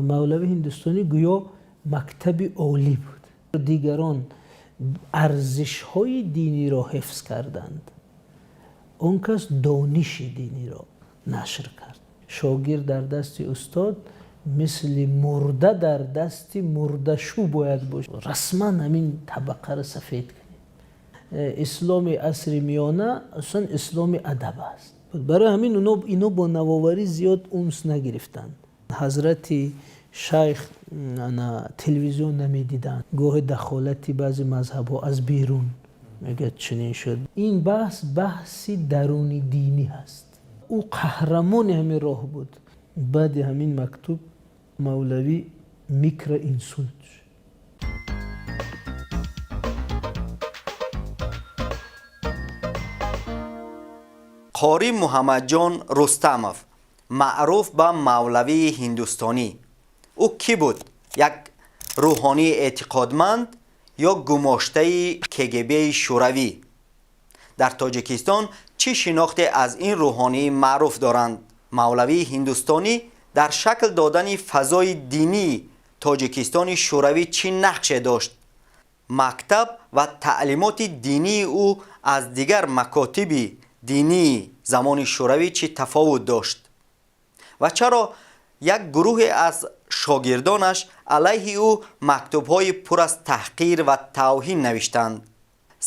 Мавлави Ҳиндустонӣ гӯё мактаби олӣ буд. Дигарон арзишҳои диниро ҳифз карданд, он кас дониши диниро нашр кард. Шогирд дар дасти устод мисли мурда дар дасти мурдашу бояд бошад. Расман ҳамин табақаро сафед кунед. Исломи асри миёна аслан исломи адаб аст. Барои ҳамин ино бо навоварӣ зиёд унс нагирифтанд. Ҳазрати шайх телевизион намедиданд. Гоҳе дахолати баъзе мазҳабҳо аз берун мегӯяд чунин шуд. Ин баҳс баҳси даруни динӣ ҳаст. Ӯ қаҳрамони ҳамин роҳ буд. Баъди ҳамин мактуб Мавлавӣ микроинсулт шуд. Қорӣ Муҳаммадҷон Рустамов, маъруф ба Мавлавии Ҳиндустонӣ, ӯ кӣ буд? Як рӯҳонии эътиқодманд ё гумоштаи КГБи Шӯравӣ? Дар Тоҷикистон чӣ шинохте аз ин рӯҳонии маъруф доранд? Мавлавии Ҳиндустонӣ дар шакл додани фазои динии Тоҷикистони Шӯравӣ чӣ нақше дошт? Мактаб ва таълимоти динии ӯ аз дигар макотиби динии замони Шӯравӣ чӣ тафовут дошт? Ва чаро як гурӯҳе аз шогирдонаш алайҳи ӯ мактубҳои пур аз таҳқир ва тавҳин навиштанд?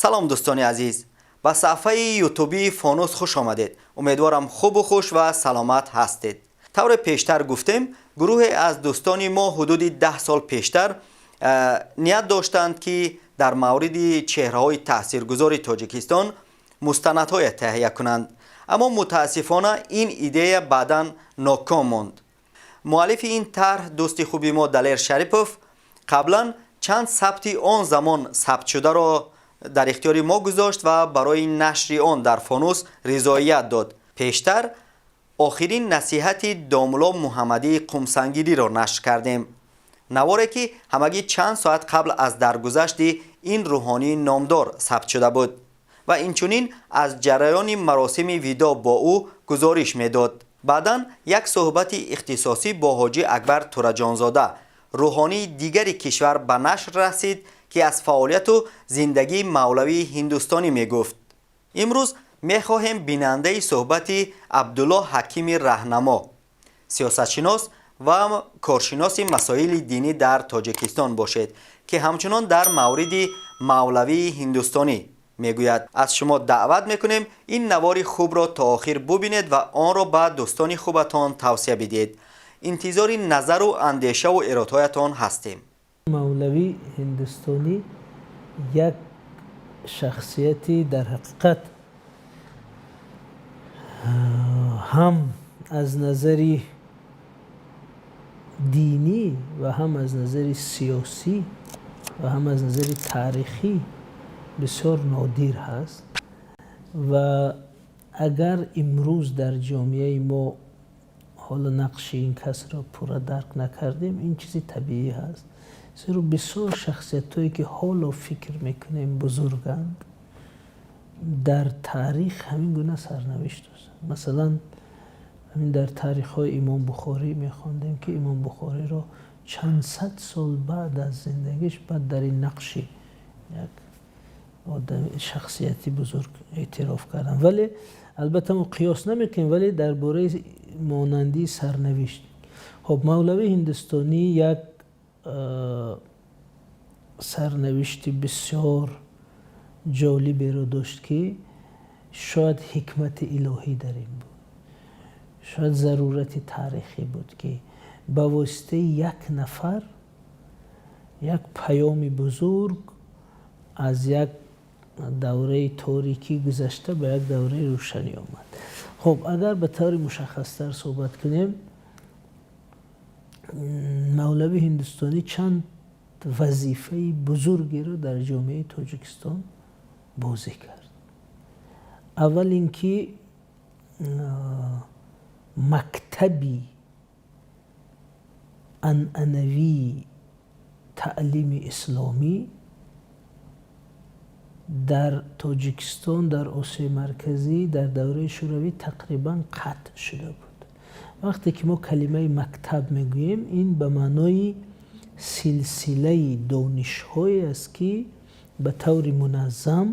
Салом, дӯстони азиз, ба саҳфаи ютубии Фонус хуш омадед. Умедворам, хубу хуш ва саломат ҳастед. Тавре пештар гуфтем, гурӯҳе аз дӯстони мо ҳудуди 10 сол пештар ният доштанд, ки дар мавриди чеҳраҳои таъсиргузори Тоҷикистон мустанадҳое таҳия кунанд, аммо мутаассифона ин идея баъдан ноком монд. Муаллифи ин тарҳ, дӯсти хуби мо Далер Шарипов, қаблан чанд сабти он замон сабтшударо дар ихтиёри мо гузошт ва барои нашри он дар Фонус ризоият дод. Пештар охирин насиҳати домулло Муҳаммадии Қумсангириро нашр кардем, наворе ки ҳамагӣ чанд соат қабл аз даргузашти ин рӯҳонии номдор сабт шуда буд ва инчунин аз ҷараёни маросими видоъ бо ӯ гузориш медод. Баъдан як суҳбати ихтисосӣ бо ҳоҷӣ Акбар Тураҷонзода, рӯҳонии дигари кишвар, ба нашр расид, ки аз фаъолияту зиндагии мавлавии ҳиндустонӣ мегуфт. Имрӯз мехоҳем бинандаи суҳбати Абдуллоҳ Ҳакими Раҳнамо, сиёсатшинос ва коршиноси масоили динӣ дар Тоҷикистон бошед, ки ҳамчунон дар мавриди мавлавии ҳиндустонӣ мегӯяд. Аз шумо даъват мекунем, ин навори хубро то охир бубинед ва онро ба дӯстони хубатон тавсия бидиҳед. Интизори назару андешаву эродҳоятон ҳастем. Мавлавӣ Ҳиндустонӣ як шахсияти дар ҳақиқат ҳам аз назари динӣ ва ҳам аз назари сиёсӣ ва ҳам аз назари таърихӣ бисёр нодир ҳаст. Ва агар имрӯз дар ҷомеаи мо ҳоло нақши ин касро пурра дарк накардем, ин чизи табиӣ ҳаст, зеро бисёр шахсиятҳое ки ҳоло фикр мекунем бузурганд, дар таърих ҳамин гуна сарнавишт доштанд. Масалан, ҳамин дар таърихҳои Имом Бухорӣ мехондем, ки Имом Бухориро чанд сад сол баъд аз зиндагиш баъд дар ин нақши як шахсияти бузург эътироф кардам. Вале албатта мо қиёс намекунем, вале дар бораи монандии сарнавишт. Хоб, Мавлавии Ҳиндустонӣ як сарнавишти бисёр ҷолиберо дошт, ки шояд ҳикмати илоҳӣ дар ин буд, шояд зарурати таърихӣ буд, ки ба воситаи як нафар як паёми бузург аз як давраи торикӣ гузашта ба як давраи рӯшанӣ омад. Хуб, агар ба таври мушаххастар суҳбат кунем, Мавлави Ҳиндустонӣ чанд вазифаи бузургеро дар ҷомеаи Тоҷикистон бозӣ кард. Аввал ин ки мактаби анъанавии таълими исломӣ дар Тоҷикистон, дар Осиёи Марказӣ дар давраи Шӯравӣ тақрибан қатъ шуда буд. Вақте ки мо калимаи мактаб мегӯем, ин ба маънои силсилаи донишҳое аст, ки ба таври муназзам,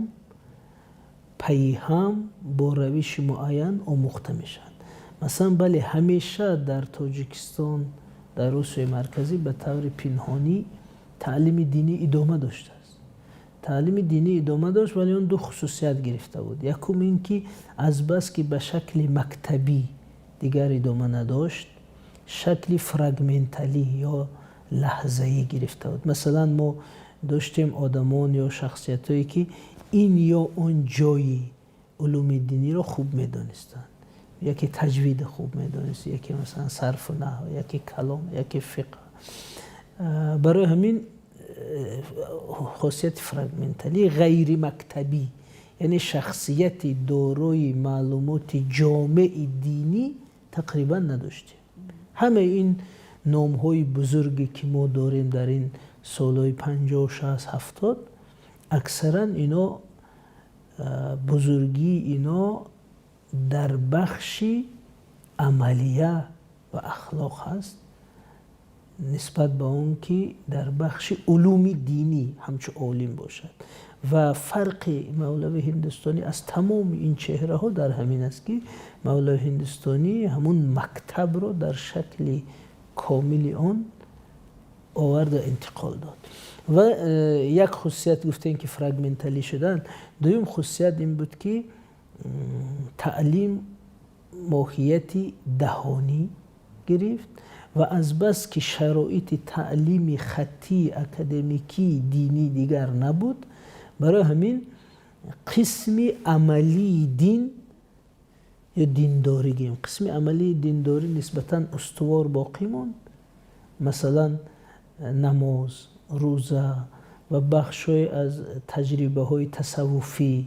пайҳам, бо равиши муайян омӯхта мешаванд. Масалан, бале, ҳамеша дар Тоҷикистон, дар Осиёи Марказӣ ба таври пинҳонӣ таълими динӣ идома доштааст. Таълими динӣ идома дошт, вале он ду хусусият гирифта буд. Якум ин ки азбаски ба шакли мактабӣ дигар идома надошт, шакли фрагменталӣ ё лаҳзаӣ гирифта буд. Масалан, мо доштем одамон ё шахсиятҳое, ки ин ё он ҷои улуми диниро хуб медонистанд: яке таҷвиди хуб медонист, яке, масалан, сарфу наҳв, яке калом, яке фиқҳ. Барои ҳамин хосияти фрагменталӣ, ғайримактабӣ, яъне шахсияти дорои маълумоти ҷомеи динӣ тақрибан надоштем. Ҳамаи ин номҳои бузурге, ки мо дорем дар ин солҳои 50, 60, 70, аксаран ино бузургии ино дар бахши амалия ва ахлоқ ҳаст, нисбат ба он ки дар бахши улуми динӣ ҳамчун олим бошад. Ва фарқи Мавлави Ҳиндустонӣ аз тамоми ин чеҳраҳо дар ҳамин аст, ки Мавлави Ҳиндустонӣ ҳамун мактабро дар шакли комили он оварда интиқол дод. Ва як хусусият гуфтем, ки фрагменталӣ шудан. Дуюм хусусият ин буд, ки таълим моҳияти даҳонӣ гирифт ва азбаски шароити таълими хаттии академикии динӣ дигар набуд, барои ҳамин қисми амалии дин ё диндорӣ гӯем, қисми амалии диндорӣ нисбатан устувор боқӣ монд. Масалан, намоз, рӯза ва бахшҳое аз таҷрибаҳои тасаввуфӣ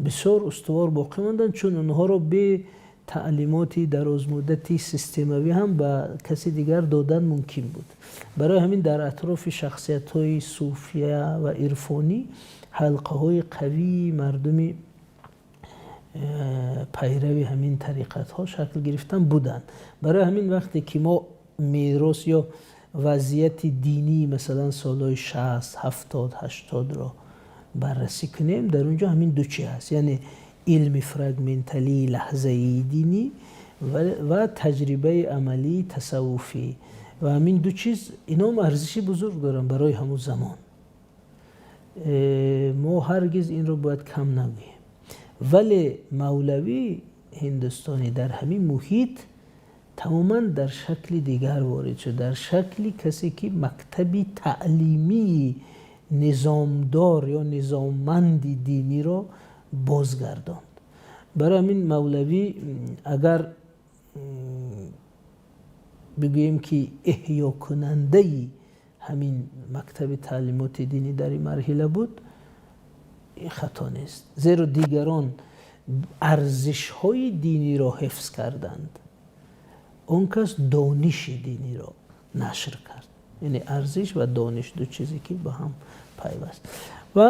бисёр устувор боқӣ монданд, чун онҳоро бе таълимоти дарозмуддати системавӣ ҳам ба каси дигар додан мумкин буд. Барои ҳамин дар атрофи шахсиятҳои суфия ва ирфонӣ ҳалқаҳои қавии мардуми пайрави ҳамин тариқатҳо шакл гирифтан буданд. Барои ҳамин вақте ки мо мерос ё вазъияти динии, масалан, солҳои 60, 70, 80-ро баррасӣ кунем, дар он ҷо ҳамин ду чи ҳаст, яъне илми фрагменталии лаҳзаии динӣ ва таҷрибаи амалии тасаввуфӣ. Ва ҳамин ду чиз ином арзиши бузург доранд барои ҳамун замон. Мо ҳаргиз инро бояд кам нагӯем. Вале Мавлавӣ Ҳиндустонӣ дар ҳамин муҳит тамоман дар шакли дигар ворид шуд, дар шакли касе, ки мактаби таълимии низомдор ё низомманди диниро бозгардонд. Барои ҳамин Мавлавӣ, агар бигӯем, ки эҳёкунандаи ҳамин мактаби таълимоти динӣ дар ин марҳила буд, ин хато нест, зеро дигарон арзишҳои диниро ҳифз карданд, он кас дониши диниро нашр кард. Яъне арзиш ва дониш ду чизе, ки ба ҳам пайваст. Ва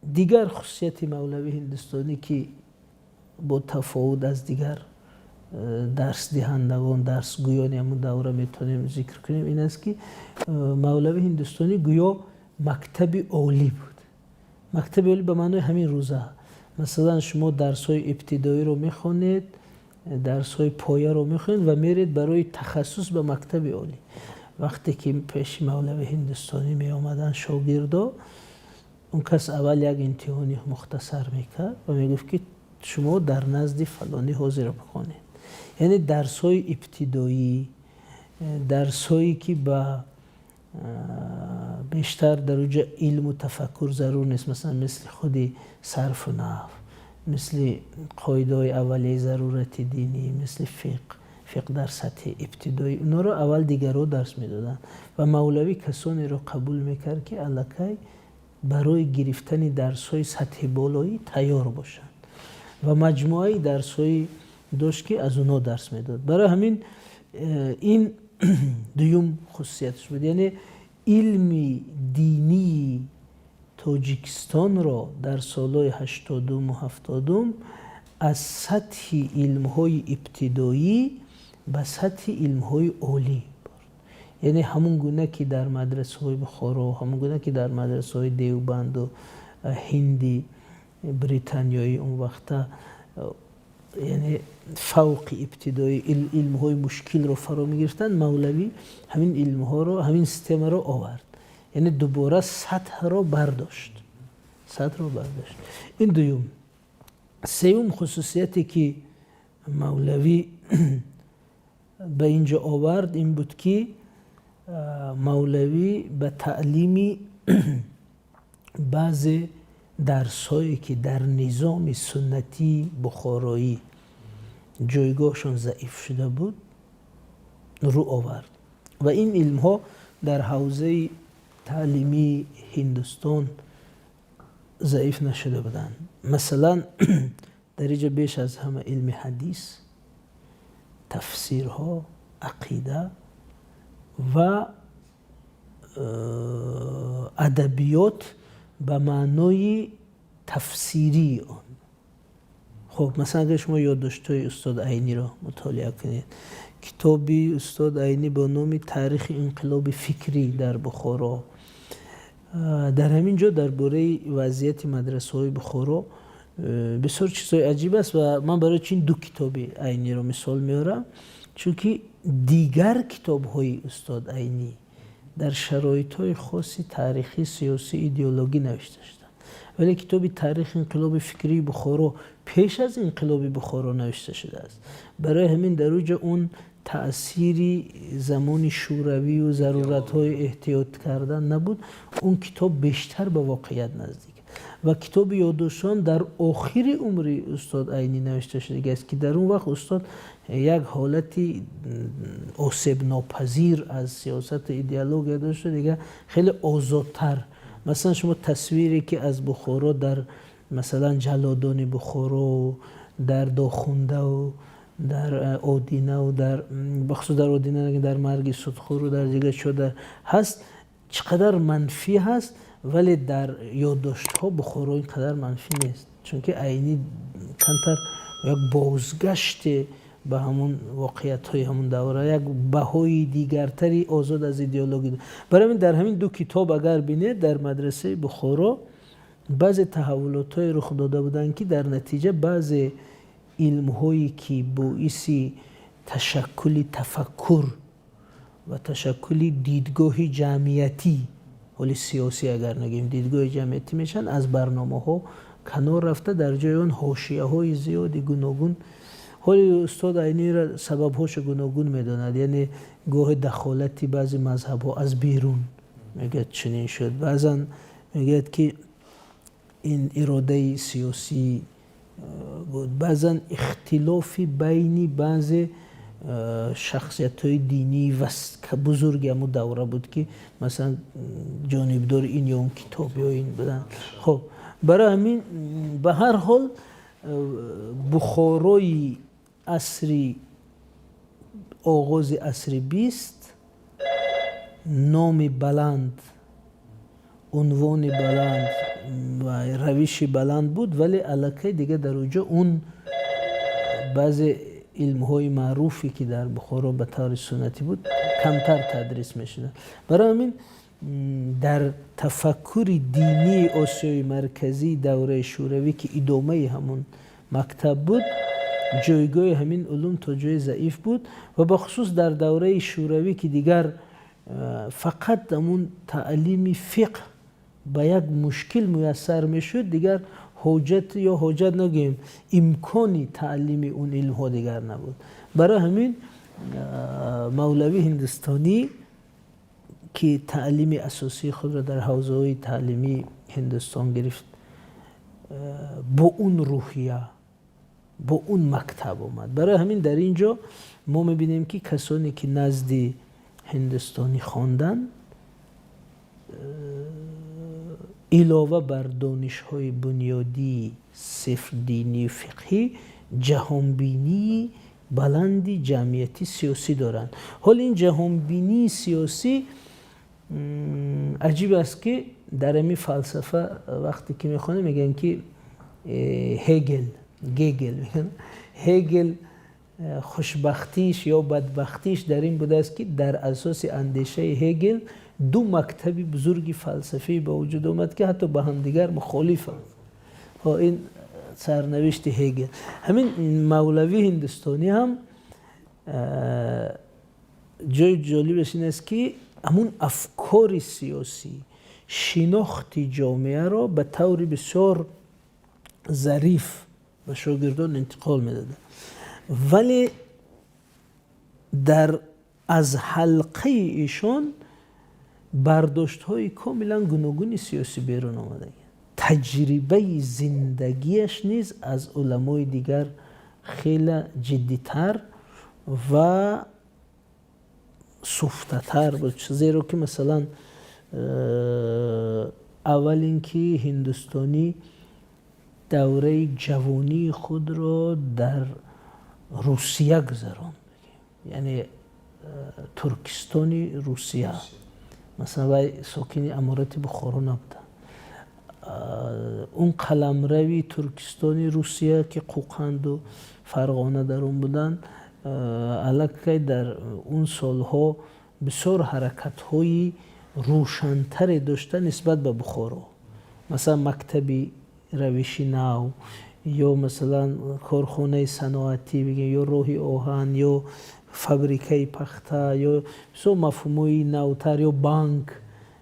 дигар хусусияти Мавлави Ҳиндустонӣ, ки бо тафовут аз дигар дарсдиҳандагон, дарсгӯёни ҳамун давра метавонем зикр кунем, ин аст, ки Мавлави Ҳиндустонӣ гӯё мактаби олӣ буд. Мактаби олӣ ба маънои ҳамин рӯза, масалан, шумо дарсҳои ибтидоиро мехонед, дарсҳои пояро мехонед ва меред барои тахассус ба мактаби олӣ. Вақте ки пеши Мавлави Ҳиндустонӣ меомаданд шогирдо, он кас аввал як имтиҳони мухтасар мекард ва мегуфт, ки шумо дар назди фалонӣ ҳозир бихонед. Яъне дарсҳои ибтидоӣ, дарсҳое, ки ба бештар дар уҷа илму тафаккур зарур нест, масалан, мисли худи сарфу наҳв, мисли қоидаҳои аввалияи зарурати динӣ, мисли фиқҳ, фиқҳ дар сатҳи ибтидоӣ, инҳоро аввал дигарҳо дарс медоданд ва мавлавӣ касонеро қабул мекард, ки аллакай барои гирифтани дарсҳои сатҳи болоӣ тайёр бошанд, ва маҷмӯаи дарсҳои дошт, ки аз онҳо дарс медод. Барои ҳамин ин дуюм хусусияташ буд, яъне илми динии Тоҷикистонро дар солҳои 80-уму 70-ум аз сатҳи илмҳои ибтидоӣ Ба сатҳи илмҳои олӣ бурд. Яъне ҳамон гуна ки дар мадрасаҳои Бухоро, ҳамон гуна ки дар мадрасаҳои Деобанду Ҳинди Британиёӣ он вақта, яъне фавқи ибтидоӣ илмҳои мушкилро фаро мегирифтанд, Мавлавӣ ҳамин илмҳоро, ҳамин системаро овард, яъне дубора сатҳро бардошт, сатҳро бардошт. Ин дуюм. Сеюм хусусияте, ки Мавлавӣ ба ин ҷо овард, ин буд, ки Мавлавӣ ба таълими баъзе дарсҳое, ки дар низоми суннатии бухороӣ ҷойгоҳшон заиф шуда буд, рӯ овард ва ин илмҳо дар ҳавзаи таълимии Ҳиндустон заиф нашуда буданд. Масалан, дар инҷо беш аз ҳама илми ҳадис, тафсирҳо, ақида ва адабиёт ба маънои тафсирии он. Хуб, масалан, агар шумо ёддоштҳои устод Айниро мутолиа кунед, китоби устод Айнӣ бо номи «Таърихи инқилоби фикрӣ дар Бухоро», дар ҳамин ҷо дар бораи вазъияти мадрасаҳои Бухоро бисёр чизҳои аҷиб аст. Ва ман барои чин ду китоби Айниро мисол меорам? Чунки дигар китобҳои устод Айнӣ дар шароитҳои хоси таърихӣ, сиёсӣ, идеологӣ навишта шуданд, вале китоби «Таърихи инқилоби фикрии Бухоро» пеш аз инқилоби Бухоро навишта шудааст. Барои ҳамин дар ӯ ҷо он таъсири замони шӯравию заруратҳои эҳтиёт кардан набуд. Он китоб бештар ба воқеият наздик. Ва китоби ёддоштҳо дар охири умри устод Айнӣ навишта шудагиаст, ки дар он вақт устод як ҳолати осебнопазир аз сиёсату идеология дошта, дигар хеле озодтар. Масалан, шумо тасвире, ки аз Бухоро дар, масалан, «Ҷаллодони Бухоро», дар «Дохундаву», дар «Одинаву», дар бахусус дар «Одина», дар «Марги судхӯру», дар дигар чо ҳаст, чӣ қадар манфӣ ҳаст, вале дар ёддоштҳо Бухоро ин қадар манфӣ нест, чунки Айнӣ камтар як бозгаште ба ҳамун воқеиятҳои ҳамун давра, як баҳои дигартари озод аз идеологӣ. Барои ҳамин дар ҳамин ду китоб агар бинед, дар мадрасаи Бухоро баъзе таҳаввулотҳое рух дода буданд, ки дар натиҷа баъзе илмҳое, ки боиси ташаккули тафаккур ва ташаккули дидгоҳи ҷамъиятӣ, ҳоли сиёсӣ агар нагӯем, дидгоҳи ҷамъиятӣ мешаванд, аз барномаҳо канор рафта, дар ҷои он ҳошияҳои зиёди гуногун. Ҳоли устод Айниро сабабҳошо гуногун медонад, яъне гоҳи дахолати баъзе мазҳабҳо аз берун, мегӯяд, чунин шуд, баъзан мегӯяд, ки ин иродаи сиёсӣ буд, баъзан ихтилофи байни баъзе шахсиятҳои динии бузурги ҳамун давра буд, ки масалан ҷонибдори ин ё он китоб ё ин буданд. Хуб, барои ҳамин, ба ҳар ҳол, Бухорои асри оғози асри 20 номи баланд, унвони баланд ва равиши баланд буд, вале аллакай дигар дар оҷо он баъзе илмҳои маъруфе, ки дар Бухоро ба таври суннатӣ буд, камтар тадрис мешуданд. Барои ҳамин дар тафаккури динии Осиёи Марказии давраи шӯравӣ, ки идомаи ҳамун мактаб буд, ҷойгоҳи ҳамин улум то ҷои заиф буд. Ва бахусус дар давраи шӯравӣ, ки дигар фақат ҳамун таълими фиқҳ ба як мушкил муяссар мешуд, дигар ҳоҷат ё ҳоҷат нагӯем, имкони таълими он илмҳо дигар набуд. Барои ҳамин Мавлавии ҳиндустонӣ, ки таълими асосии худро дар ҳавзаҳои таълимии Ҳиндустон гирифт, бо он рӯҳия, бо он мактаб омад. Барои ҳамин дар ин ҷо мо мебинем, ки касоне, ки назди ҳиндустонӣ хонданд, илова бар донишҳои бунёдии сирф динию фиқҳӣ, ҷаҳонбинии баланди ҷамъиятӣ, сиёсӣ доранд. Ҳол ин ҷаҳонбинии сиёсӣ аҷиб аст, ки дар ҳамин фалсафа вақте ки мехонем, мегӯянд, ки Ҳегел, Гегел, Ҳегел. Хушбахтиш ё бадбахтиш дар ин будааст, ки дар асоси андешаи Ҳегел ду мактаби бузурги фалсафӣ ба вуҷуд омад, ки ҳатто ба ҳамдигар мухолифанд. Ин сарнавишти Ҳегел. Ҳамин Мавлавии ҳиндустонӣ ҳам ҷои ҷолибаш ин аст, ки ҳамун афкори сиёсӣ, шинохти ҷомеаро ба таври бисёр зариф ба шогирдон интиқол медоданд, вале дар аз ҳалқаи эшон бардоштҳои комилан гуногуни сиёсӣ берун омадагианд. Таҷрибаи зиндагиаш низ аз уламои дигар хеле ҷиддитар ва суфтатар буд, зеро ки, масалан, аввал ин ки ҳиндустонӣ давраи ҷавонии худро дар Русия гузаронд, яъне Туркистони Русия. Масалан, вай сокини Аморати Бухоро набуда. Он қаламрави Туркистони Русия, ки Қӯқанду Фарғона дар он буданд, аллакай дар он солҳо бисёр ҳаракатҳои рӯшантаре дошта нисбат ба Бухоро. Масалан, мактаби равиши нав ё, масалан, корхонаи саноатӣ бигем, ё роҳи оҳан, ё фабрикаи пахта, ё бисёр мафҳумҳои навтар, ё банк,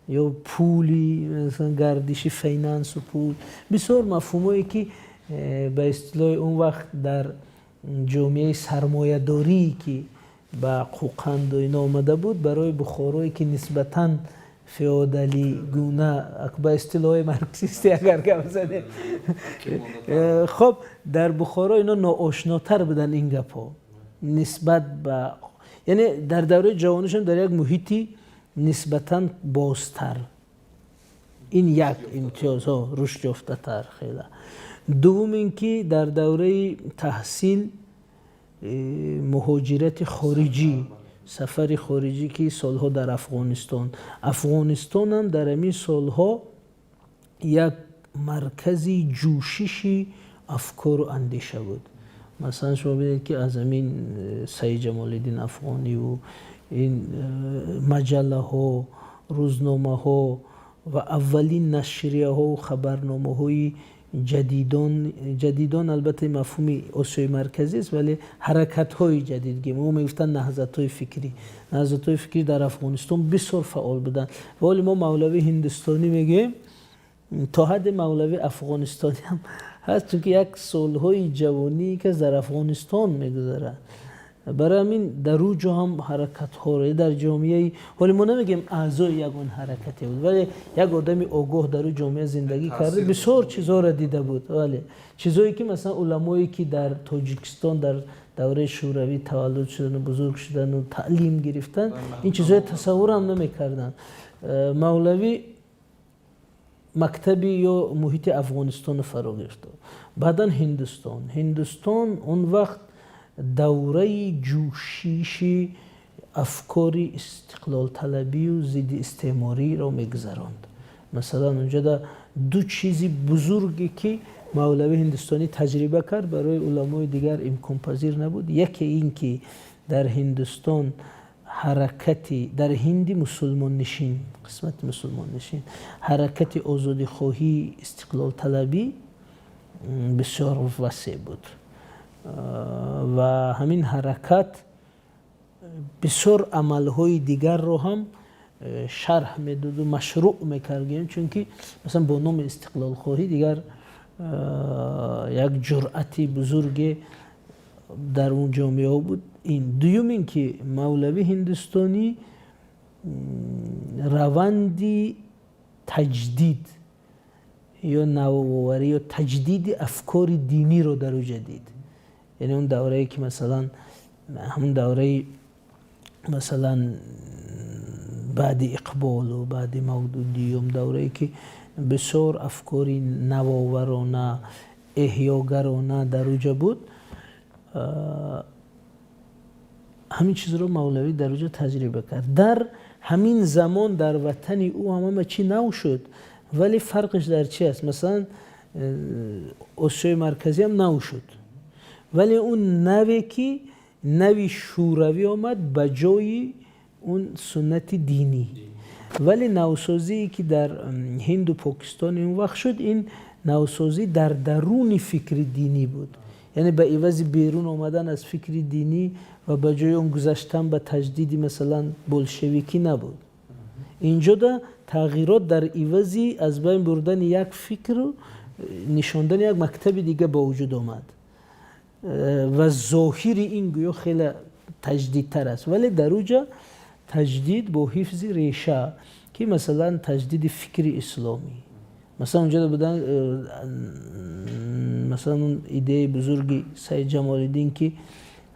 ё пули, масалан, гардиши финансу пул, бисёр мафҳумҳое, ки ба истилоҳи он вақт дар ҷомеаи сармоядорӣ, ки ба Қӯқанду ино омада буд, барои Бухорое, ки нисбатан феодалӣ гуна, ба истилоҳи марксистӣ агар гап занем, хоб, дар Бухоро ино ноошнотар буданд ин гапҳо нисбат ба, яъне дар давраи ҷавонишон дар як муҳити нисбатан бозтар. Ин як имтиёзҳо, рушд ёфтатар хела. Дуввум ин ки дар давраи таҳсил муҳоҷирати хориҷӣ, сафари хориҷӣ, ки солҳо дар Афғонистон. Афғонистонам дар ҳамин солҳо як маркази ҷӯшиши афкору андеша буд. Масалан, шумо бинед, ки аз ҳамин Саид Ҷамолиддин Афғониву ин маҷаллаҳо, рӯзномаҳо ва аввалин нашрияҳову хабарномаҳои ҷадидон. Ҷадидон албатта мафҳуми Осиёи Марказӣ аст, вале ҳаракатҳои ҷадид гем, мо мегуфтанд наҳзатҳои фикрӣ. Наҳзатҳои фикрӣ дар Афғонистон бисёр фаъол буданд. Ва ҳоли мо Мавлавии ҳиндустонӣ мегӯем, то ҳадди Мавлавии афғонистонӣ ҳам ҳаст, чунки як солҳои ҷавонӣ кас дар Афғонистон мегузарад. Барои ҳамин дар ӯ ҷо ҳам ҳаракатҳоро дар ҷомеаи, ҳоле мо намегӯем аъзои ягон ҳаракате буд, вале як одами огоҳ дар ӯ ҷомеа зиндагӣ карда, бисёр чизҳоро дида буд. Вале чизҳое, ки, масалан, уламое, ки дар Тоҷикистон дар давраи Шӯравӣ таваллуд шудану бузург шудану таълим гирифтанд, ин чизҳои тасаввурам намекарданд. Мавлавӣ мактаби ё муҳити Афғонистоно фаро гирифта, баъдан Ҳиндустон. Ҳиндустон он вақт давраи ҷӯшиши афкори истиқлолталабию зидди истеъмориро мегузаронд. Масалан, унҷода ду чизи бузурге, ки Мавлавии ҳиндустонӣ таҷриба кард, барои уламои дигар имконпазир набуд. Яке ин ки дар Ҳиндустон ҳаракати, дар Ҳинди мусулмоннишин, қисмати мусулмоннишин, ҳаракати озодихоҳии истиқлолталабӣ бисёр васеъ буд ва ҳамин ҳаракат бисёр амалҳои дигарро ҳам шарҳ медоду машрӯъ мекард, чунки, масалан, бо номи истиқлолхоҳӣ дигар як ҷуръати бузурге дар он ҷомеаҳо буд. Ин. Дуюм ин ки Мавлавии ҳиндустонӣ раванди таҷдид ё навоварӣ ё таҷдиди афкори диниро дар ӯ ҷадид, яъне он даврае, ки, масалан, ҳамун давраи, масалан, баъди Иқболу баъди Мавдудиюм, даврае, ки бисёр афкори навоварона, эҳёгарона дар уҷа буд, ҳамин чизро Мавлавӣ дар уҷа таҷриба кард. Дар ҳамин замон дар ватани ӯ ҳама чӣ нав шуд, вале фарқаш дар чи аст? Масалан, Осиёи Марказӣ ҳам нав шуд, вале он наве, ки Нави шӯравӣ омад ба ҷои он суннати динӣ. Вале навсозие ки дар Ҳинду Покистон он вақт шуд, ин навсозӣ дар даруни фикри динӣ буд. Яъне ба ивази берун омадан аз фикри динӣ ва ба ҷои он гузаштан ба таҷдиди, масалан, болшевикӣ набуд. Инҷода тағйирот дар ивази аз байн бурдани як фикру нишондани як мактаби дига ба вуҷуд омад ва зоҳири ин гӯё хеле таҷдидтар аст, вале дар уҷа таҷдид бо ҳифзи реша, ки масалан таҷдиди фикри исломӣ, масалан, унҷода будан, масалан, он идеяи бузурги Саид Ҷамолиддин, ки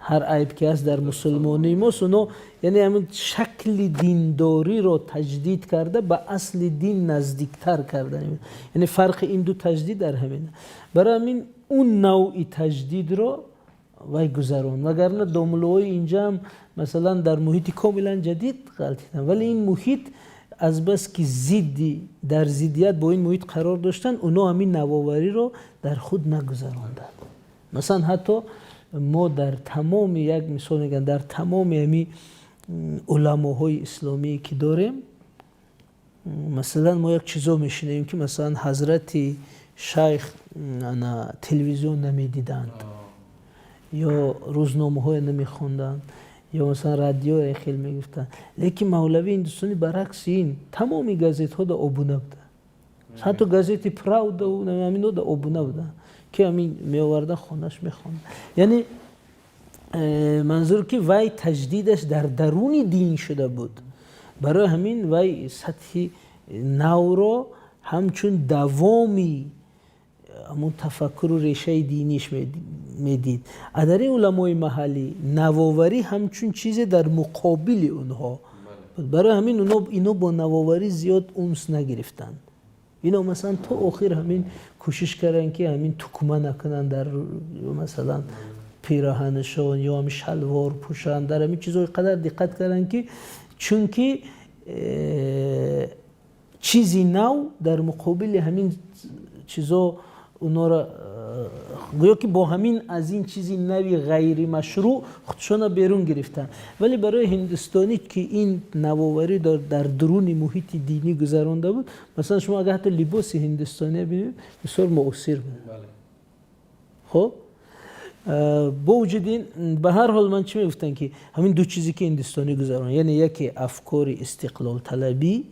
ҳар айб ки ҳаст дар мусулмонии мост, оно яъне ҳамин шакли диндориро таҷдид карда, ба асли дин наздиктар карда. Яъне фарқи ин ду таҷдид дар ҳамин. Барои ҳамин он навъи таҷдидро вай гузаронд, вагарна домуллоҳои инҷаам, масалан, дар муҳити комилан ҷадид ғалтиданд, вале ин муҳит азбаски зидди дар зиддият бо ин муҳит қарор доштанд, оно ҳамин навовариро дар худ нагузаронданд. Масалан, ҳатто мо дар тамоми, як мисол мегӯям, дар тамоми ҳами уламоҳои исломие ки дорем, масалан, мо як чизо мешунавем, ки масалан ҳазрати шайх телевизион намедиданд ё рӯзномаҳое намехонданд ё масалан радиое хел мегуфтанд. Лекин мавлавии ҳиндустонӣ баръакси ин тамоми газетҳо да обуна буданд, ҳатто газети «Правда» ҳамино да обуна буданд, ки ҳамин меоварда, хонаш мехонд. Яъне манзур ки вай таҷдидаш дар даруни дин шуда буд. Барои ҳамин вай сатҳи навро ҳамчун давоми ҳамун тафаккуру решаи диниш медид. А дар ин уламои маҳаллӣ навоварӣ ҳамчун чизе дар муқобили онҳо буд. Барои ҳамин ино бо навоварӣ зиёд унс нагирифтанд. Ино, масалан, то охир ҳамин кӯшиш карданд, ки ҳамин тукма накунанд дар, масалан, пираҳанашон ё ҳамин шалвор пӯшанд. Дар ҳамин чизҳои қадар диққат карданд, ки чунки чизи нав дар муқобили ҳамин чизо онора гӯё ки бо ҳамин аз ин чизи нави ғайримашрӯъ худшона берун гирифтанд. Вале барои ҳиндустонӣ, ки ин навоварӣ дар дуруни муҳити динӣ гузаронда буд, масалан, шумо агар ҳатто либоси ҳиндустония бинед, бисёр муосир буд. Хоб, бо вуҷуди ин, ба ҳар ҳол, ман чӣ мегуфтам, ки ҳамин ду чизе ки ҳиндустонӣ гузаронд, яъне яке афкори истиқлолталабӣ,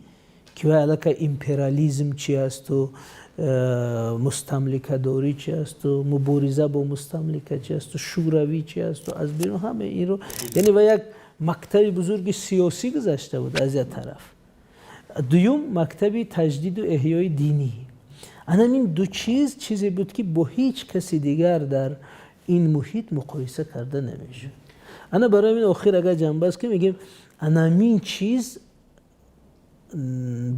ки вай аллакай империализм чи асту мустамликадорӣ чи асту мубориза бо мустамлика чи асту шӯравӣ чи асту аз берун ҳама инро, яъне ва як мактаби бузурги сиёсӣ гузашта буд аз як тараф, дуюм мактаби таҷдиду эҳёи динӣ. Анам ин ду чиз чизе буд, ки бо ҳеҷ каси дигар дар ин муҳит муқоиса карда намешуд. Ана барои ҳамин охир агар ҷамъбаст ки мегӯем, анамин чиз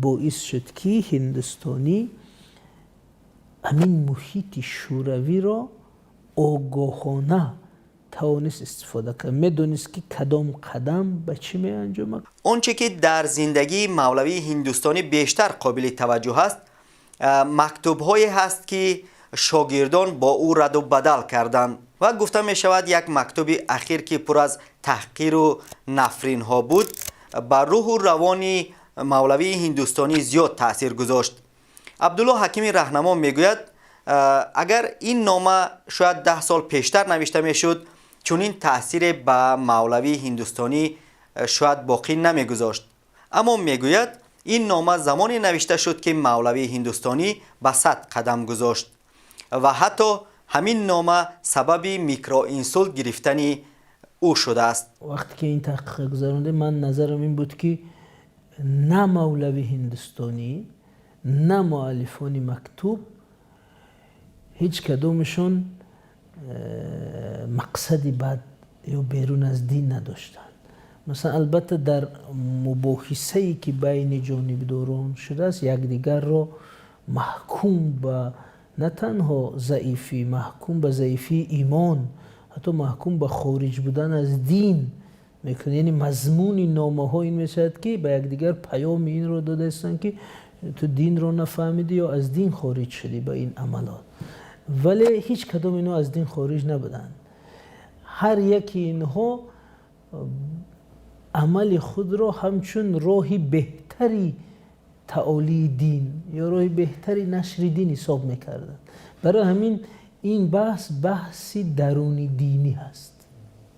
боис шуд, ки ҳиндустонӣ ҳамин муҳити шӯравиро огоҳона тавонист истифода кард, медонист, ки кадом қадам ба чӣ меанҷомад. Он че ки дар зиндагии мавлавии ҳиндустонӣ бештар қобили таваҷҷӯҳ аст, мактубҳое ҳаст, ки шогирдон бо ӯ раду бадал карданд ва гуфта мешавад, як мактуби ахир, ки пур аз таҳқиру нафринҳо буд, ба рӯҳу равони мавлавии ҳиндустонӣ зиёд таъсир гузошт. Абдулло Ҳакими Раҳнамо мегӯяд, агар ин нома шояд 10 сол пештар навишта мешуд, чунин таъсире ба мавлавии ҳиндустонӣ шояд боқӣ намегузошт. Аммо мегӯяд, ин нома замоне навишта шуд, ки мавлавии ҳиндустонӣ ба 100 қадам гузошт ва ҳатто ҳамин нома сабаби микроинсулт гирифтани ӯ шудааст. Вақте ки ин таҳқиқа гузарондем, ман назарам ин буд, ки на мавлави ҳиндустонӣ, на муаллифони мактуб ҳеҷ кадомашон мақсади бад ё берун аз дин надоштанд. Масалан, албатта, дар мубоҳисае ки байни ҷонибдорон шудааст, якдигарро маҳкум ба на танҳо заифӣ, маҳкум ба заифии имон, ҳатто маҳкум ба хориҷ будан аз дин мекунад. Яъне мазмуни номаҳо ин мешавад, ки ба якдигар паёми инро додаистанд, ки ту динро нафаҳмидӣ ё аз дин хориҷ шудӣ ба ин амалот. Вале ҳеҷ кадом ино аз дин хориҷ набуданд. Ҳар яки инҳо амали худро ҳамчун роҳи беҳтари таолии дин ё роҳи беҳтари нашри дин ҳисоб мекарданд. Барои ҳамин ин баҳс баҳси даруни динӣ ҳаст.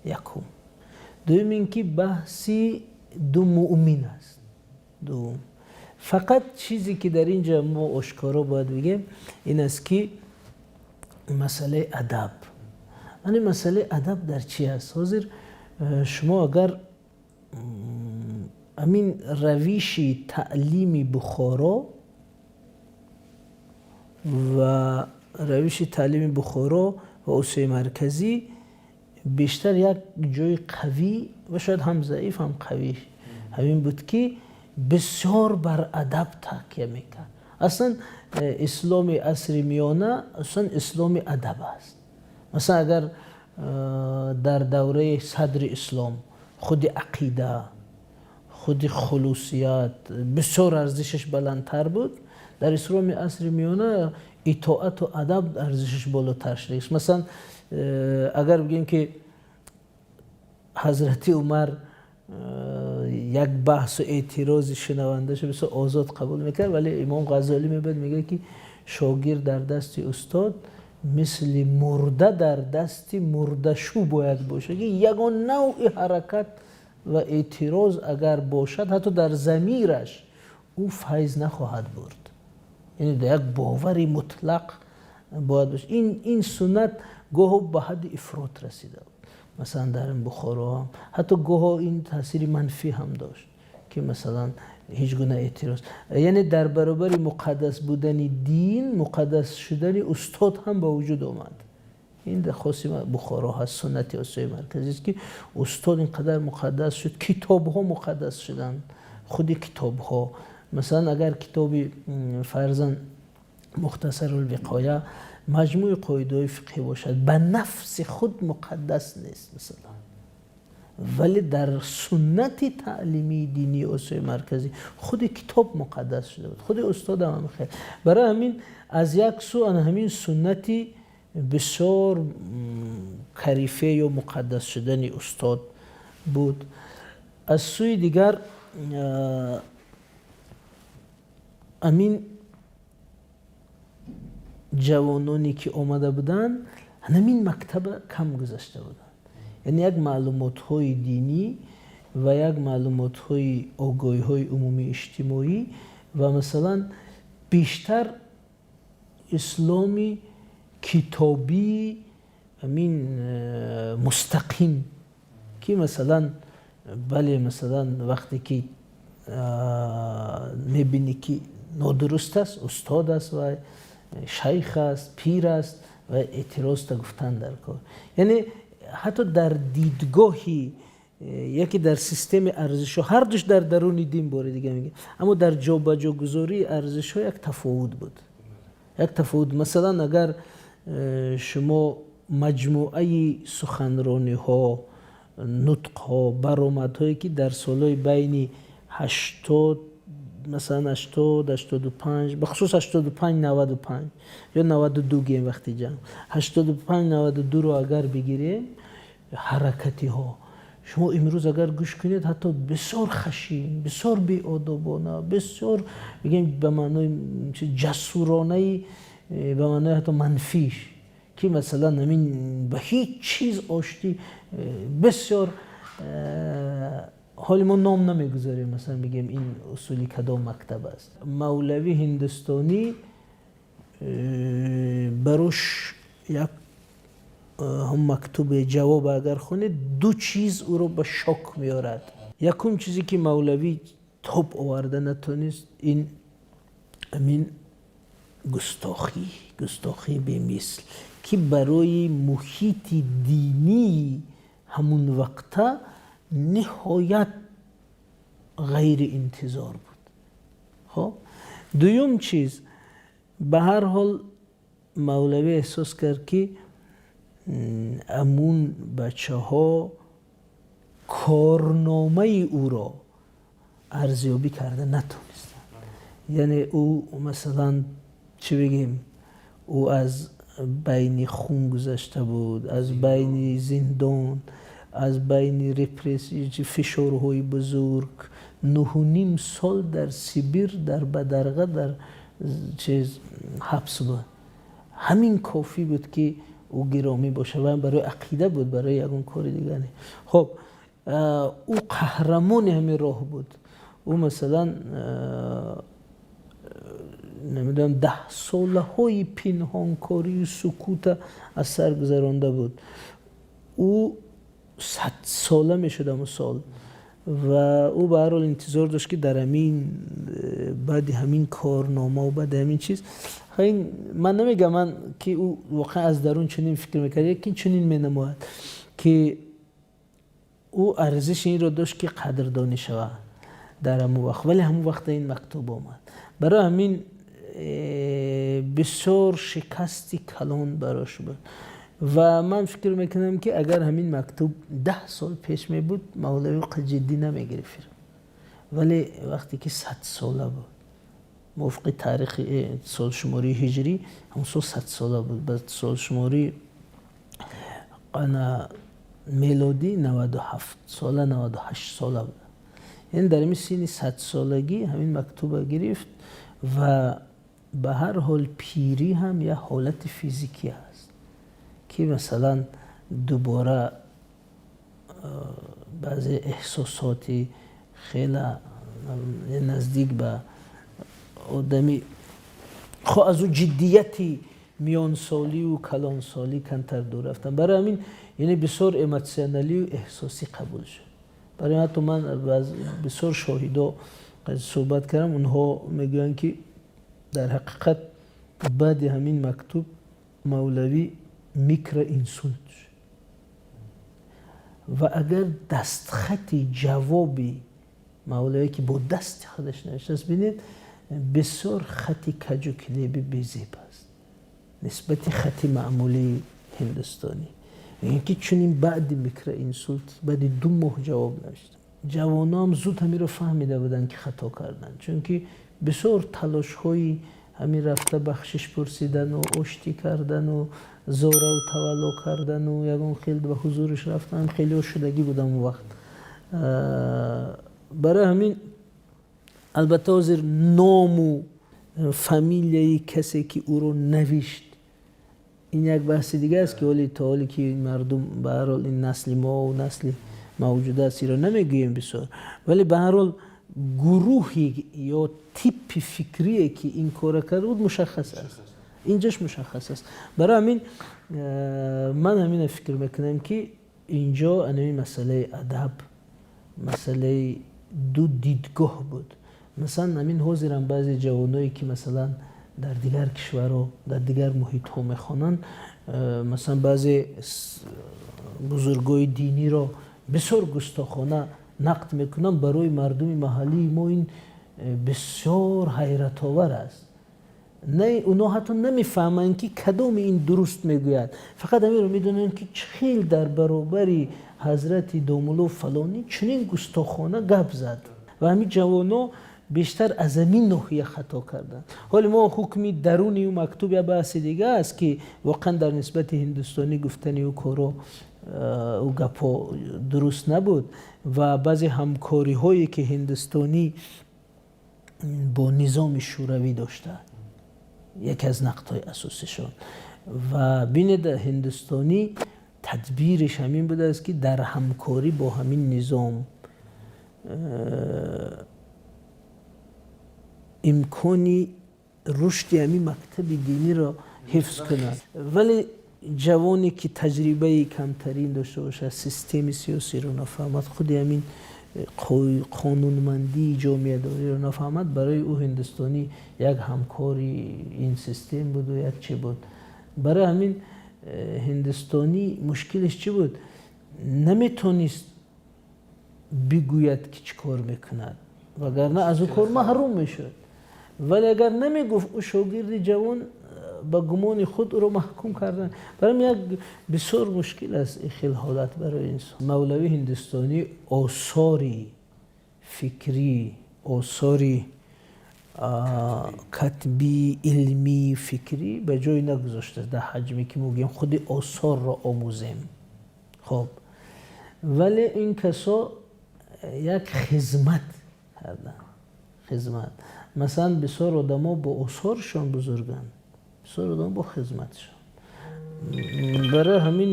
Якум. Дуюм, ин ки баҳси ду муъмин аст. Дуюм, фақат чизе ки дар ин ҷо мо ошкоро бояд бигем, ин аст, ки масъалаи адаб, ани масъалаи адаб дар чи аст? Ҳозир шумо агар ҳамин равиши таълими Бухоро ва равиши таълими Бухоро ва Осиёи Марказӣ, бештар як ҷои қавӣ ва шояд ҳам заиф, ҳам қавӣ ҳамин буд, ки бисёр бар адаб такя мекард. Аслан исломи асри миёна аслан исломи адаб аст. Масалан, агар дар давраи садри ислом худи ақида, худи хулусият бисёр арзишаш баландтар буд, дар исломи асри миёна итоату адаб арзишаш болотар шуда. Масалан, агар бигӯем, ки Ҳазрати Умар як баҳсу эътирози шунавандаашо бисёр озод қабул мекард, вале Имом Ғазолӣ мебад, мегӯяд, ки шогирд дар дасти устод мисли мурда дар дасти мурдашу бояд бошад, ки ягон навъи ҳаракат ва эътироз агар бошад, ҳатто дар замираш, ӯ файз нахоҳад бурд. Яъне дар як бовари мутлақ бояд бошад. Ин суннат гоҳо ба ҳадди ифрот расида буд. Масалан, дар Бухоро ҳам ҳатто гоҳо ин таъсири манфӣ ҳам дошт, ки масалан ҳеҷ гуна эътироз, яъне дар баробари муқаддас будани дин, муқаддас шудани устод ҳам ба вуҷуд омад. Ин дар хоси Бухоро ҳаст, суннати Осиёи Марказист, ки устод ин қадар муқаддас шуд, китобҳо муқаддас шуданд. Худи китобҳо, масалан, агар китоби, фарзан, Мухтасарулвиқоя маҷмӯи қоидаҳои фиқҳӣ бошад, ба нафси худ муқаддас нест, масалан, вале дар суннати таълимии динии Осиёи Марказӣ худи китоб муқаддас шуда буд, худи устодам ҳам хел. Барои ҳамин аз як сӯ ана ҳамин суннати бисёр корифей ё муқаддас шудани устод буд, аз сӯи дигар ҳамин ҷавононе, ки омада буданд, ҳамин мактаба кам гузашта буданд. Яъне як маълумотҳои динӣ ва як маълумотҳои огоҳиҳои умумии иҷтимоӣ ва, масалан, бештар исломи китобии ҳамин мустақим, ки масалан, бале, масалан, вақте ки мебинӣ, ки нодуруст аст, устод аст ва шайх аст, пир аст ва эътирозта гуфтан дар кор. Яъне ҳатто дар дидгоҳи яке, дар системаи арзишҳо, ҳардуш дар даруни дин, бори дига мегӯям, аммо дар ҷобаҷогузории арзишҳо як тафовут буд, як тафовут. Масалан, агар шумо маҷмӯаи суханрониҳо, нутқҳо, баромадҳое, ки дар солҳои байни 80, масалан, 80, 85, бахусус 85, 95 ё 92 гем, вақти ҷанг, 85, 92-ро агар бигирем, ҳаракатиҳо, шумо имрӯз агар гӯш кунед, ҳатто бисёр хашин, бисёр беодобона, бисёр, бигем, ба маънои ҷасуронаи, ба маънои ҳатто манфиш, ки масалан ҳамин ба ҳеҷ чиз оштӣ, бисёр ҳоли мо ном намегузорем, масалан, бигем, ин усули кадом мактаб аст. Мавлавӣ ҳиндустонӣ барош як ҳам мактубе ҷавоб агар хонед, ду чиз ӯро ба шок меорад. Якум чизе, ки мавлавӣ тоб оварда натонист, ин ҳамин густохӣ, густохии бемисл, ки барои муҳити динии ҳамун вақта ниҳоят ғайриинтизор буд. Хоб, дуюм чиз, ба ҳар ҳол мавлавӣ эҳсос кард, ки амун бачаҳо корномаи ӯро арзёбӣ карда натонистанд. Яъне ӯ, масалан, чӣ бигем, ӯ аз Байни хун гузашта буд, аз байни зиндон, аз байни репрессия, фишорҳои бузург. 9.5 сол дар Сибир, дар бадарға, дар чиз ҳабс буд. Ҳамин кофӣ буд, ки ӯ гиромӣ бошад ва барои ақида буд, барои ягон кори дигар не. Хоб, ӯ қаҳрамони ҳамин роҳ буд. Ӯ, масалан, намедонам, даҳсолаҳои пинҳонкорию сукута аз сар гузаронда буд. Ӯ 100сола мешуд ҳамун сол ва ӯ ба ҳар ҳол интизор дошт, ки дар ҳамин баъди ҳамин корнома ва баъди ҳамин чиз. Ман намегам ман, ки ӯ воқеан аз дарун чунин фикр мекард, лекин чунин менамояд, ки ӯ арзиши инро дошт, ки қадрдонӣ шавад дар ҳамун вақт. Вале ҳамун вақта ин мактуб омад. Барои ҳамин бисёр шикасти калон барош буд. Ва ман фикр мекунам, ки агар ҳамин мактуб 10 сол пеш мебуд, Мавлавӣ ҷиддӣ намегирифт. Вале вақте ки 100сола буд, мувофиқи таърихи солшумории ҳиҷрӣ, ҳамон сол 100сола буд, ба солшумории ана мелодӣ 97 сола, 98 сола буд. Яъне дар ҳамин синни 100солагӣ ҳамин мактуба гирифт. Ва ба ҳар ҳол пирӣ ҳам як ҳолати физикӣ аст, ки масалан дубора баъзе эҳсосоти хела наздик ба одами хо аз ӯ ҷиддияти миёнсолию калонсолӣ камтар дур рафтан. Барои ҳамин, яъне, бисёр эмоционалию эҳсосӣ қабул шуд. Барои ҳатто ман бисёр шоҳидо суҳбат кардам, онҳо мегӯянд, ки дар ҳақиқат баъди ҳамин мактуб Мавлавӣ микроинсульт шуд. Ва агар дастхати ҷавоби Мавлавӣ, ки бо дасти худаш навиштааст, бинед, бисёр хати каҷу килеби безеб аст нисбати хати маъмулии ҳиндустонӣ. Мегӯянд, ки чунин баъди микроинсульт, баъди 2 моҳ ҷавоб навишта. Ҷавоноам зуд ҳаминро фаҳмида буданд, ки хато карданд, чунки бисёр талошҳои ҳамин рафта бахшиш пурсидану оштӣ кардану зораву тавалло кардану ягон хел ба ҳузуриш рафтан хелео шудагӣ буд он вақт. Барои ҳамин, албатта, ҳозир ному фамилияи касе, ки ӯро навишт, ин як баҳси дига аст, ки ҳоли то ҳоле ки мардум, ба ҳар ҳол, ин насли мо, насли мавҷуда аст, инро намегӯем бисёр. Вале ба ҳар ҳол гурӯҳи ё типи фикрие, ки ин кора карда буд, мушаххас аст, инҷаш мушаххас аст. Барои ҳамин ман ҳамина фикр мекунам, ки инҷо анами масъалаи адаб, масъалаи ду дидгоҳ буд. Масалан, ҳамин ҳозирам баъзе ҷавоное, ки масалан дар дигар кишварҳо, дар дигар муҳитҳо мехонанд, масалан, баъзе бузургои диниро бисёр густохона нақд мекунанд. Барои мардуми маҳаллии мо ин бисёр ҳайратовар аст. Не, онҳо ҳатто намефаҳманд, ки кадоми ин дуруст мегӯяд. Фақат ҳаминро медонанд, ки чӣ хел дар баробари ҳазрати домулло фалонӣ чунин густохона гап зад. Ва ҳамин ҷавоно бештар аз ҳамин ноҳия хато карданд. Ҳоли мо ҳукми даруни ӯ мактуб я баҳси дига аст, ки воқеан дар нисбати ҳиндустонӣ гуфтани ӯ коро, ӯ гапҳо дуруст набуд. Ва баъзе ҳамкориҳое, ки ҳиндустонӣ бо низоми шӯравӣ дошта, яке аз нақдҳои асосишон. Ва бинед, ҳиндустонӣ тадбириш ҳамин будааст, ки дар ҳамкорӣ бо ҳамин низом имкони рушди ҳамин мактаби диниро ҳифз кунад. Вале ҷавоне, ки таҷрибаи камтарин дошта бошад, системи сиёсиро нафаҳмад, худи ҳамин қонунмандии ҷомеадориро нафаҳмад, барои ӯ ҳиндустонӣ як ҳамкори ин систем буду як чӣ буд. Барои ҳамин ҳиндустонӣ мушкилиш чӣ буд? Наметонист бигӯяд, ки чӣ кор мекунад, вагарна аз ӯ кор маҳрум мешуд. Вале агар намегуфт, ӯ шогирди ҷавон ба гумони худ ӯро маҳкум кардан. Барои як бисёр мушкил аст ин хел ҳолат барои инсон. Мавлавии ҳиндустонӣ осори фикрӣ, осори Катбӣ, илмӣ, фикрӣ ба ҷой нагузоштааст дар ҳаҷме, ки мо гӯем, худи осорро омӯзем. Хоб, вале ин касо як хизмат карданд, хизмат. Масалан, бисёр одамо бо осоршон бузурганд, бисёр одамо бо хизматшон. Барои ҳамин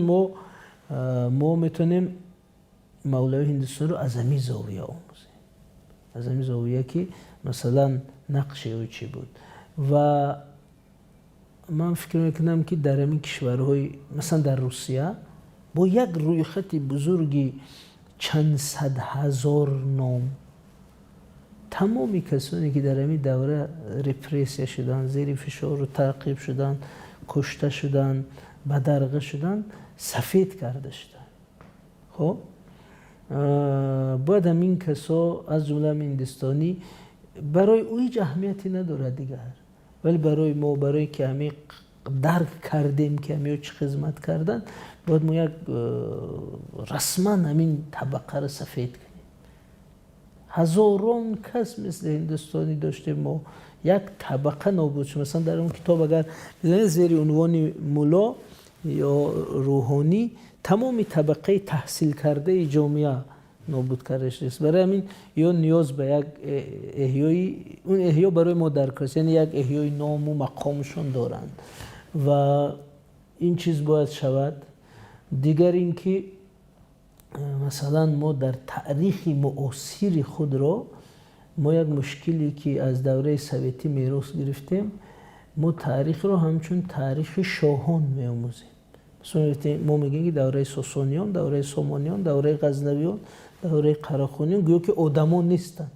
мо метавонем Мавлавии Ҳиндустонро аз ҳамин зовия омӯзем, аз ҳамин зовия, ки масалан нақши ӯ чӣ буд. Ва ман фикр мекунам, ки дар ҳамин кишварҳои, масалан, дар Русия бо як рӯйхати бузурги чанд сад ҳазор ном, тамоми касоне, ки дар ҳамин давра репрессия шуданд, зери фишору таъқиб шуданд, кушта шуданд, бадарға шуданд, сафед карда шуданд. Хоб, бояд ҳамин касо, аз ҷумла ҳиндустонӣ, барои ӯ ҳеҷ аҳамияте надорад дигар, вале барои мо, барое ки ҳамин дарк кардем, ки ҳамиё чӣ хизмат карданд, бояд мо як расман ҳамин табақаро сафед кунем. Ҳазорон кас мисли ҳиндустонӣ доштем мо, як табақа нобуд шуд. Масалан, дар он китоб агар бизанед, зери унвони мулло ё рӯҳонӣ тамоми табақаи таҳсилкардаи ҷомеа нобуд карда шудааст. Барои ҳамин ё ниёз ба як эҳёи он эҳё барои мо даркор аст, яъне як эҳёи ному мақомшон доранд ва ин чиз бояд шавад. Дигар ин ки, масалан, мо дар таърихи муосири худро мо як мушкиле, ки аз давраи советӣ мерос гирифтем, мо таърихро ҳамчун таърихи шоҳон меомӯзем. Мо мегӯем, ки давраи Сосониён, давраи Сомониён, давраи Ғазнавиён, давраи Қарахониён, гӯё ки одамон нестанд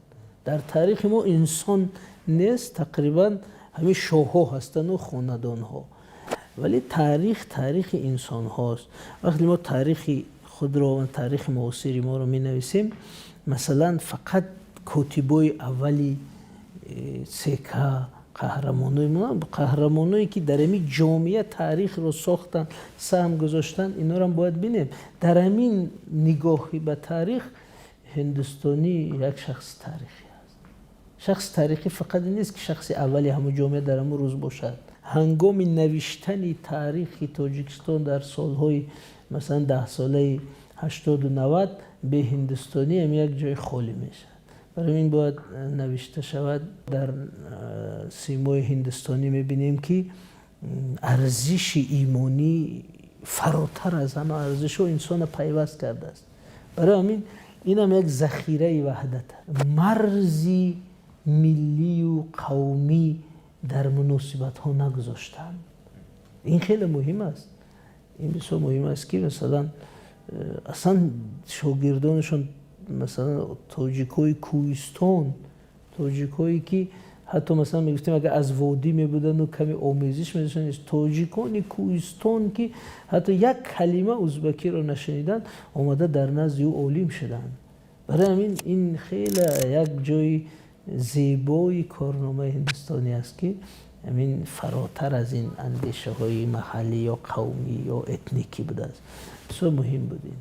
дар таърихи мо, инсон нест, тақрибан ҳамин шоҳҳо ҳастанду хонадонҳо. Вале таърих таърихи инсонҳост. Вақте мо таърихи худро, таърихи муосири моро менависем, масалан, фақат котибои аввали ЦК қаҳрамонои мо, қаҳрамоное, ки дар ҳамин ҷомеа таърихро сохтанд, саҳм гузоштанд, инорам бояд бинем. Дар ҳамин нигоҳи ба таърих ҳиндустонӣ як шахси таърихӣ аст. Шахси таърихӣ фақат ин нест, ки шахси аввали ҳамун ҷомеа дар ҳамун рӯз бошад. Ҳангоми навиштани таърихи Тоҷикистон дар солҳои, масалан, даҳсолаи 80-у 90, бе ҳиндустонӣ ҳам як ҷои холӣ мешавад. Барои ин бояд навишта шавад. Дар симои ҳиндустонӣ мебинем, ки арзиши имонӣ фаротар аз ҳама арзишҳо инсона пайваст кардааст. Барои ҳамин инам як захираи ваҳдат. Марзи миллию қавмӣ дар муносибатҳо нагузоштанд. Ин хеле муҳим аст, ин бисёр муҳим аст, ки масалан, аслан шогирдонашон, масалан, тоҷикҳои кӯҳистон, тоҷикҳое, ки ҳатто, масалан, мегуфтем, агар аз водӣ мебуданду каме омезиш медоштанд, тоҷикони кӯҳистон, ки ҳатто як калима узбакиро нашуниданд, омада дар назди ӯ олим шуданд. Барои ҳамин ин хеле як ҷои зебои корномаи ҳиндустонӣ аст, ки ҳамин фаротар аз ин андешаҳои маҳаллӣ ё қавмӣ ё этникӣ будааст. Бисёр муҳим буд ин.